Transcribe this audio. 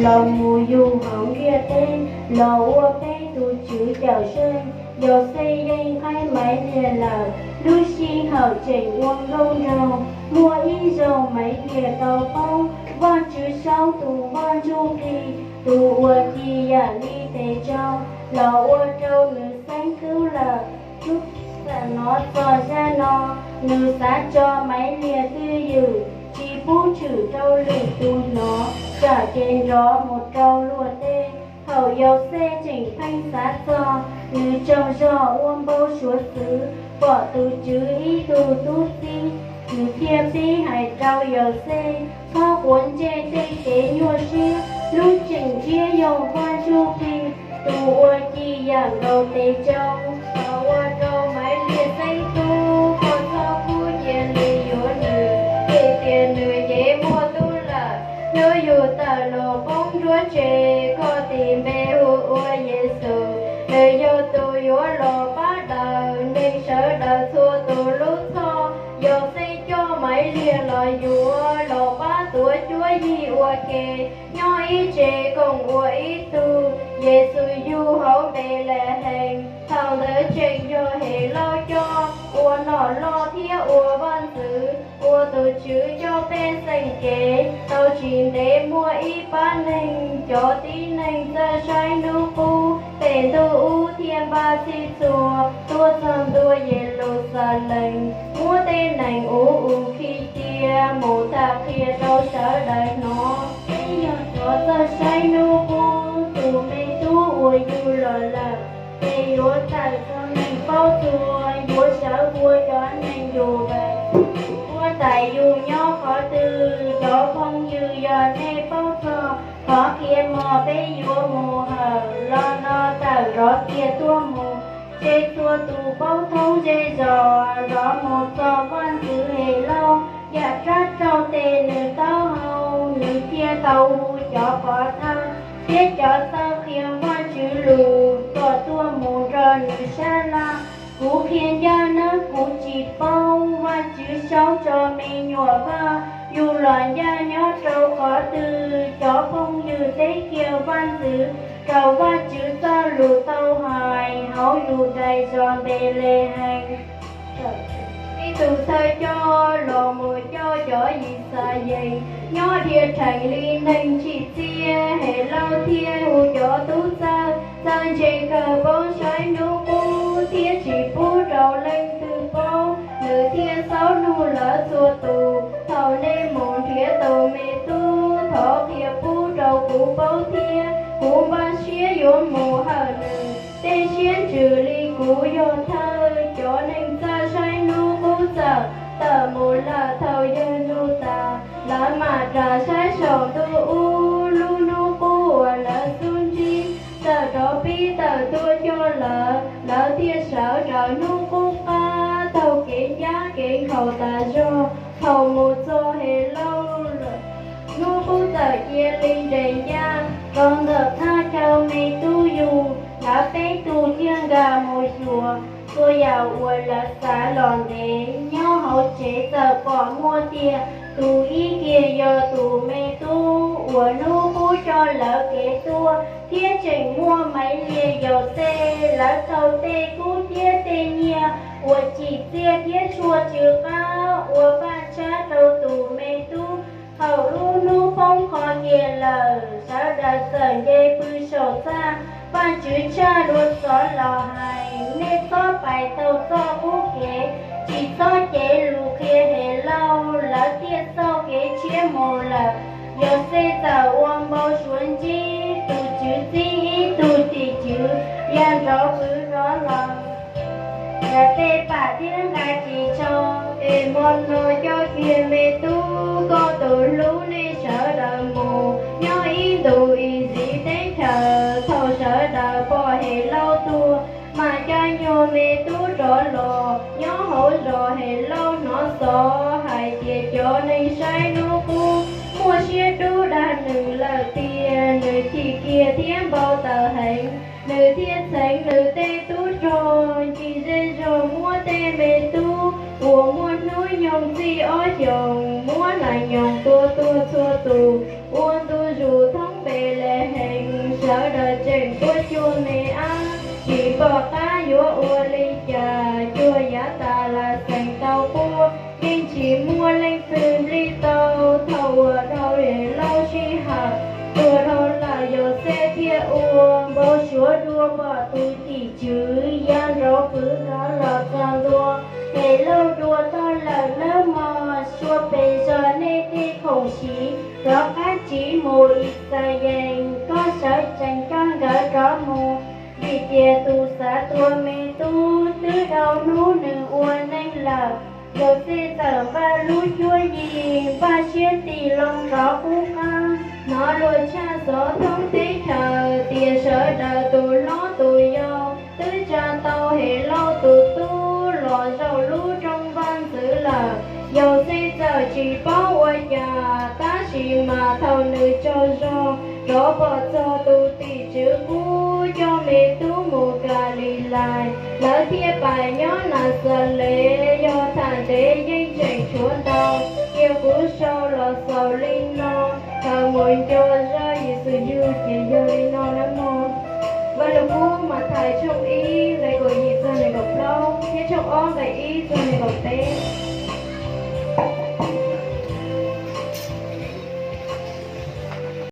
los mus yug hauv ntiaj teb los ua peb tus Tswv cawm seej. Yauxej yeej qhaib Maiv Liag lawm, lub sij hawm tseem ua nkauj nraug, muaj ib zaug Maiv Liag tau paub Vajtswv Saub tus Vaj Ntsuj Plig, tus uas ci yam li tes tsau, los ua rau nws xeeb kub lawm. Txawm hnov txog zaj no, nws xav tso Maiv Liag twj ywm, tsis pub tshwm rau lwm tus hnov, tsam ces nrov mus rau luag tej. Thaum Yauxej tseem pheej xav txog, nws tsaug zog ua npau suav txwv, pom tus Tswv ib tug tub txib, nws thiaj pib hais rau Yauxej, txhob quav ntsej tej kev nyuaj siab, hlub tseem ntsiab yog Vaj Ntsuj Plig, tus uas ci yam nkaus tes tsau, los ua rau Maiv Liag xeeb tub, koj txhob pub cia li yuav nws, vim tias nws yeej muaj tub lawm. Hnub yus tawm los poob nruab tsev, koj tis npe hu ua Yexus, nws yog tus yuav los pab daws neeg sawv daws txhua tus lub txhoj. Yauxej coj Maiv Liag los yuav, los pab tuav cuab yig ua ke, nyob ib tsev koom ua ib tug. Yexus yug hauv Npelehees, thaum ntawd tseem yog Helauj coj, ua nom loj thiab ua vaj ntxwv, ua tus Tswv coj pej xeem kev. Tau tsis ntev muaj ib pab neeg, cov tib neeg txawj saib hnub qub, pem ntuj ub thiaj npaj txhij txhua tuaj txog ntua Yeluxalees, muab tej nees uv us khi cia mus tham qhia rau sawv daws hnov. Peb yog cov txawj saib hnub qub, tus me tub uas yug los lawm, ces yuav tawm rau neeg paub txhua, yuav sawv ua cov neeg yus vais, ua tais yus nyob qhov twg. Cov phooj ywg, yog nej paub txog qhov qhia mos peb yuav mus hawm los no tawm nrov kiag tuaj mus, ces txhua tus paub thoob zej zos nrov mus txog vaj ntxwv Helauj, yam rab raug tes nws taub hau, nws thiaj tau hu cov pov thawj thiab cov thawj qhia Vajtswv lus kom tuaj mus nrog nws sab laj. Kuv qhia ncaj nawb, kuv tsis paub Vajtswv Saub tso me nyuam Vaj yug los ncaj nyob rau qhov twg. Cov phooj ywg, teb kiag vaj ntxwv raug Vajtswv txoj lus tau hais hauv Yudais zos Npelehees. Ib tug thawj coj los mus coj cov Yixalayees nyob dhia rhees li neeg tsim txiaj. Helauj thiaj hu cov tub txawj, txawj ntse kawg paub saib hnub qub thiab tsis pub rau leej twg paub. Nws thiaj xaub nug lawv txhua tus, thaum nej mus nrhiav tus me tub, thov qhia pub rau kuv paub thiab, kuv npaj siab yuav mus hawm nws tej siab ntsws li kuv yog thawj. Cov neeg txawj saib hnub qub txawm tawm mus lawm. Thaum yawg nug tas, lawv mam ras saib saum ntuj ub, lub hnub qub uas lawv xub ntsib txawm rov pib tawm tuaj coj lawv. Lawv thiaj sawv raws hnub qub qab taug kev ncab kev nkhaus tas zog. Thaum mus txog Helauj lawm, hnub qub txawm cia li nres ncaj rau ntawm thaj chaw me tub yug. Lawv peb tug thiaj nkag mus xyuas. Txhua yam uas lawv xav los ntev nyob hauv tsev txawm pom muaj tiag. Tus ib kiag yog tus me tub uas hnub qub coj lawv kev tuaj, thiab tseem muaj Maiv Liag Yauxej. Lawv thau tej kub thiab tej nyiaj uas tsim txiaj thiab tshuaj tsw qab ua paj tshab rau tus me tub. Thaum lub hnub poob qho kiag lawm, sawv daws txawm nce pw saum txaj. Vajtswv tshaj dua xov los hais, nej txhob pais taug txoj qub kev, tsis txhob cev lus qhia Helauj. Lawv thiaj txoj kev tshiab mus lawm. Yauxej txawm ua npau suav ntsib tus Tswv txib ib tug tim tswv ya nrov kwv nrov los, yam tej pam thiab nqa ris tsho. Es hmo no coj kiag me tub koj tus hlub nej sawv daws mus, nyob ib ntus Iziv teb chaws. Thaum sawv daws pom Helauj tuaj, mas caij nyuag me tub rov los. Nyob hauv zos Helauj hnov xov hais tias cov neeg saib hnub qub muaj siab dub dag nws lawm tiag. Nws chim kiag thiab npau taws heev. Nws thiaj txheev nws tej tub rog ncig zej zog, muab tej me tub uas muaj hnub nyoog txij ob xyoos muab hlais nyoos tua tuag txhua tus, ua ntu zus thoob npe. Npelehees sawv daws tseem quaj cuag me ab, tsis pom qab yuav ua li cas, cuag yav tas las xeem tau quaj, yeej tsis muaj leej twg nplij tau. Thaum uas dhau Helauj sij hawm, tuag dhau lawm, Yauxej thiaj ua npau suav dua pom tus tim tswv ya nrov fwv nrov los txog ntua. Helauj dua tag lawm nawb mog, suav pes zog nej tej khoom siv, rov qab tsiv mus Ixayees, koj sawv tsees coj nkawd rov mus, vim tias tus xav tua me tub twb dhau hnub nws ua neej lawm. Yauxej txawm npaj lub cuab yig, npaj siab tig loo rov qub qab, hnov luag tshaj xov thoob teb chaws tias sawv daws tus hlob tus yau twb tsa tau Helauj tus tub los zaum lub rooj vaj ntxwv lawm. Yauxej txawm tsis paub ua cas, tab sis mas thaum nws tsaug zog rov pom txog tus tim tswv qub coj me tub mus Kalilais, lawv thiaj pais nyob Naxales, yog tham ntev yeej tseem tshuav ntau, cia kuv sau los xaus li no. Thaum mus nco zaj Yexus yug ces yog li no nawb mog. Vaj Lug Kub Mathais tshooj ib nqe kaum yim txog nees nkaum plaub thiab tshooj ob nqe ib txog nees nkaum peb.